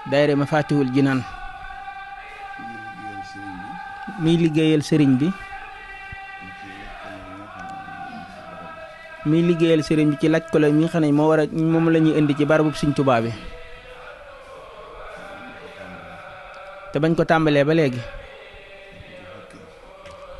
daayira Mafatihul Jinaan miy liggéeyal sëriñ bi ci laaj ko la mi nga xam ne moom la ñuy indi ci barabu Sëriñ Tuubaa bi te bañ ko tàmbalee ba léegi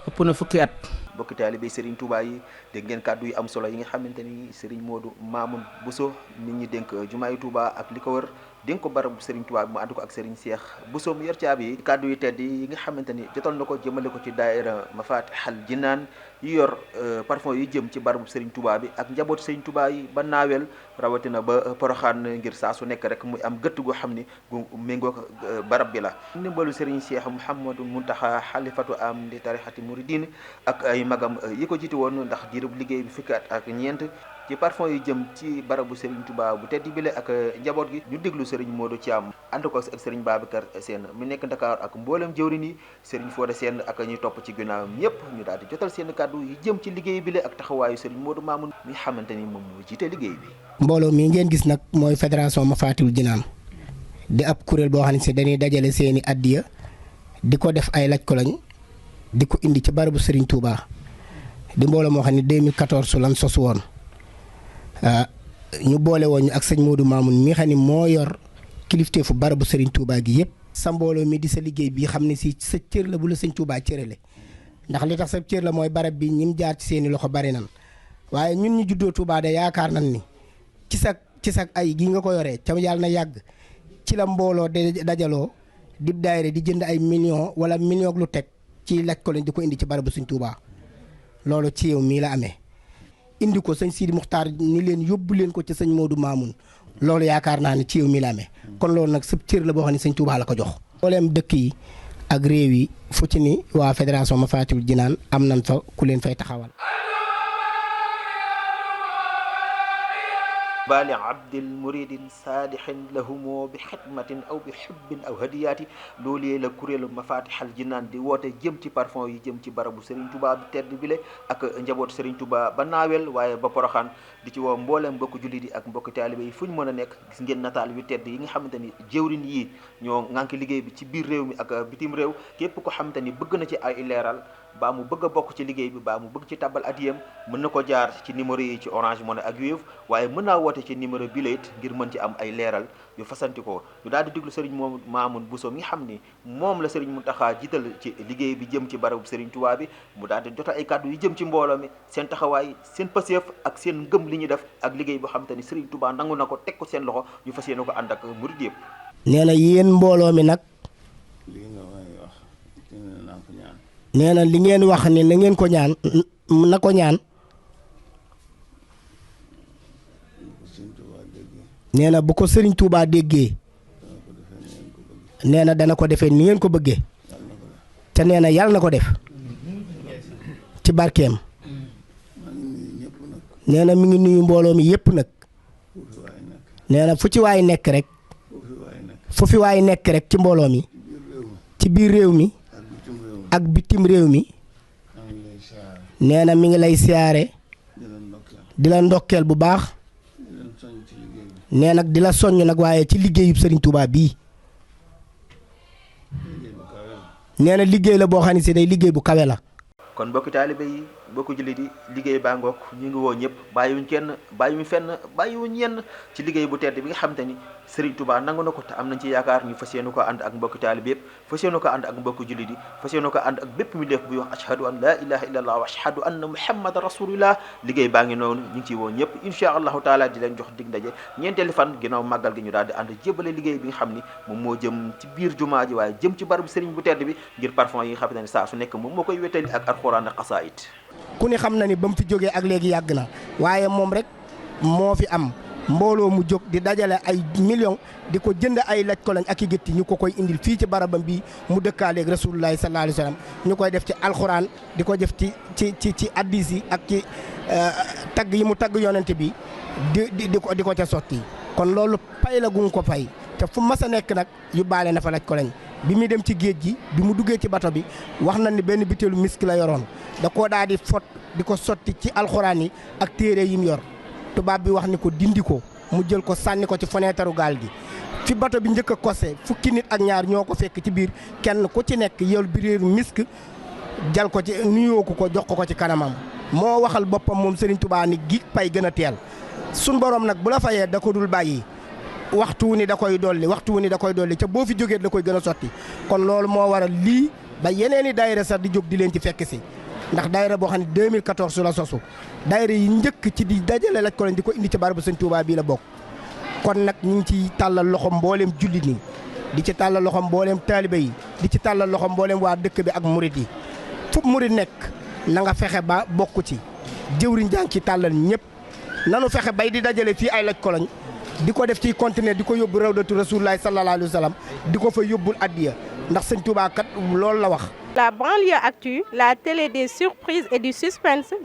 ëpp na fukki at. mbokki taalibe Serigne Touba yi dégg ngeen kàddu yi am solo yi nga xamante ni Serigne Modou Mamoun Bousso nit ñi dénk jumaa yu Touba ak li ko wër dénk ko barabu Serigne Touba bi mu ànd ko ak Serigne Cheikh Bousso mu yor caabi yi kàddu yu tedd yi nga xamante ni jotal na ko jëmale ko ci daayira Mafatihul Jinaan yi yor parfum yu jëm ci barabu Serigne Touba bi ak njaboot Serigne Touba yi ba naawel rawatina ba Poroxaan ngir saa su nekk rek muy am gëtt goo xam ni gu méngoo ko barab bi la. ndimbalu Serigne Cheikh Mouhamadou Mountakha xalifatu am di tarixati muridin ak ay magam yi ko jiitu woon ndax diirub liggéey bi fukki at ak ñeent ci parfum yu jëm ci barabu Serigne Touba bu tedd bile ak njaboot gi ñu déglu Serigne Modou Thiam ànd ko ak Serigne Babacar Sène mu nekk Dakar ak mboolem jëwriñ yi Serigne Fodé Sène ak ñuy topp ci ginnaawam ñëpp ñu daal di jotal seen kàddu yi jëm ci liggéey bile ak taxawaayu Serigne Modou Mamoun mi xamante ni moom moo jiite liggéey bi. mbooloo mi ngeen gis nag mooy fédération Mafatihul Jinaan di ab kuréel boo xam ne si dañuy dajale seeni addiya di ko def ay laj ko lañ di ko indi ci barabu Serigne Touba di mbooloo moo xam ne 2014 lan sos woon ñu boole woon ñu ak sëñ Modou Mamoun mi xam ne moo yor kilifteefu barabu Serigne Touba gi yëpp. sa mbooloo mi di sa liggéey bi xam ne si sa cër la bu la sëñ Touba cërale ndax li tax sa cër la mooy barab bi ñim jaar ci seeni loxo bari nan waaye ñun ñu juddoo Touba de yaakaar nan ni ci sa ay gi nga ko yoree ca yàlla na yàgg ci la mbooloo de dajaloo di daayira di jënd ay millions wala millions lu teg ci laj ko lañ di ko indi ci barabu Sëñ Touba loolu ci yow mii la amee indi ko sëñ Sidi Muxtaar ni leen yóbbu leen ko ci sëñ Modou Mamoun loolu yaakaar naa ne ci yow mii la amee kon loolu nag sëb cër la boo xam ne Sëñ Touba la ko jox. mbooleem dëkk yi ak réew yi fu ci ni waa fédération Mafatihul Jinaan am nañ fa ku leen fay taxawal. baali abdil muridin saadixin lahumoo bi xidmatin aw bi xubbin aw hadiyaati loolee la kuréelu Mafatihul Jinaan di woote jëm ci parfum yi jëm ci barabu Serigne Touba bi tedd bile ak njaboot Serigne Touba ba naawel waaye ba Poroxaan di ci woo mbooleem mbokku jullit yi ak mbokku taalibe yi fu ñu mën a nekk gis ngeen nataal yu tedd yi nga xamante ni jëwrin yi ñoo ŋànk liggéey bi ci biir réew mi ak bitim réew képp ko xamante ni bëgg na ci ay leeral baa mu bëgg a bokk ci liggéey bi baa mu bëgg ci tabal adiyam mën na ko jaar ci numéro yi ci Orange Money ak Wave waaye mën naa woote ci numéro bi la it ngir mën ci am ay leeral yu fasanti ko ñu daal di déglu Serigne moom Mamoun Bousso mi xam ni moom la Serigne Mountakha jiital ci liggéey bi jëm ci barabu Serigne Touba bi mu daal di jota ay kàddu yu jëm ci mbooloo mi seen taxawaay seen pëseef ak seen ngëm li ñuy def ak liggéey boo xam te ni Serigne Touba nangu na ko teg ko seen loxo ñu fas yéene ko ànd ak murid yëpp. nee na yéen mbooloo mi nag nee na li ngeen wax ni na ngeen ko ñaan na ko ñaan nee na bu ko Serigne Touba déggee nee na dana ko defee ni ngeen ko bëggee te nee na yàlla na ko def ci barkeem nee na mi ngi nuyu mbooloo mi yépp nag nee na fu ci waay nekk rek fu fi waay nekk rek ci mbooloo mi ci biir réew mi ak bitim réew mi nee na mi ngi lay siyaare di la ndokkeel bu baax nee nag di la soññ nag waaye ci liggéeyub Serigne Touba bii nee na liggéey la boo xam ne si day liggéey bu kawe la. kon mbokki taalibe yi mbokki jullit yi liggéey baa ngoog ñu ngi woo ñëpp bàyyiwuñ kenn bàyyiwuñ fenn bàyyiwuñ ñenn ci liggéey bu tedd bi nga xamante ni Serigne Touba nangu na ko te am nañ ci yaakaar ñu fas yéene ko ànd ak mbokki taalibe yëpp fas yéene ko ànd ak mbokki jullit yi fas yéene ko ànd ak bépp mi def buy wax ashhadu an la ilaha illallah wa ashhadu anna muhammadan rasulullah liggéey baa ngi noonu ñu ngi ciy woo ñëpp insha allahu taala di leen jox dig ndaje ñeenteeli fan ginnaaw màggal gi ñu daal di ànd jébale liggéey bi nga xam ni moom moo jëm ci biir jumaa ji waaye jëm ci barabu Serigne bu tedd bi ngir parfum yi nga xamante ni saa su nekk moom moo koy wétali ak alxuraan ak xasaayid ku ne xam na ni ba mu fi jógee ak léegi yàgg na waaye moom rek moo fi am mbooloo mu jóg di dajale ay millions di ko jënd ay laj ko lañ ak i gétti ñu ko koy indil fii ci barabam bi mu dëkkaaleeg rasulullahi sallallahu alayhi wa sallam ñu koy def ci alxuraan di ko def ci addis yi ak ci tagg yi mu tagg yonente bi di ko ca sotti kon loolu pay la gu ko fay te fu mas a nekk nag yu baale na fa laj ko lañ bi muy dem ci géej gi bi mu duggee ci bato bi wax na ni benn bitéelu misk la yoroon da koo daal di fot di ko sotti ci alxuraan yi ak téere yi mu yor tubaab bi wax ni ko dindi ko mu jël ko sànni ko ci fenêtre gaal gi fi bato bi njëkk a kose fukki nit ak ñaar ñoo ko fekk ci biir kenn ku ci nekk yow biréeru misk jal ko ci nuyoo ko jox ko ci kanamam moo waxal boppam moom Serigne Touba ni gi pay gën a teel sun borom nag bu la fayee da ko dul bàyyi waxtu wu ni da koy dolli ca boo fi jógee da koy gën a sotti kon loolu moo waral lii ba yeneeni daayira sax di jóg di leen ci fekk si ndax daayira boo xam ne 2014 la sosu daayira yi njëkk ci di dajale Laj Koloñ di ko indi ci barabu Serigne Touba bii la bokk kon nag ñu ngi ci tàllal loxom mbooleem jullit ni di ci tàllal loxom mbooleem taalibe yi di ci tàllal loxom mbooleem waa dëkk bi ak murit yi fu murit nekk na nga fexe ba bokk ci jëwriñ jàng ci tàllal ñëpp nanu fexe bay di dajale fii ay Laj Koloñ di ko def ci conteneur di ko yóbbu rawdatu Rasulullahi sallallahu alayhi wa sallam di ko fa yóbbul addiya ndax Sëñ Tuubaa kat loolu la wax. La banlieue actu, la télé des surprises et du suspense.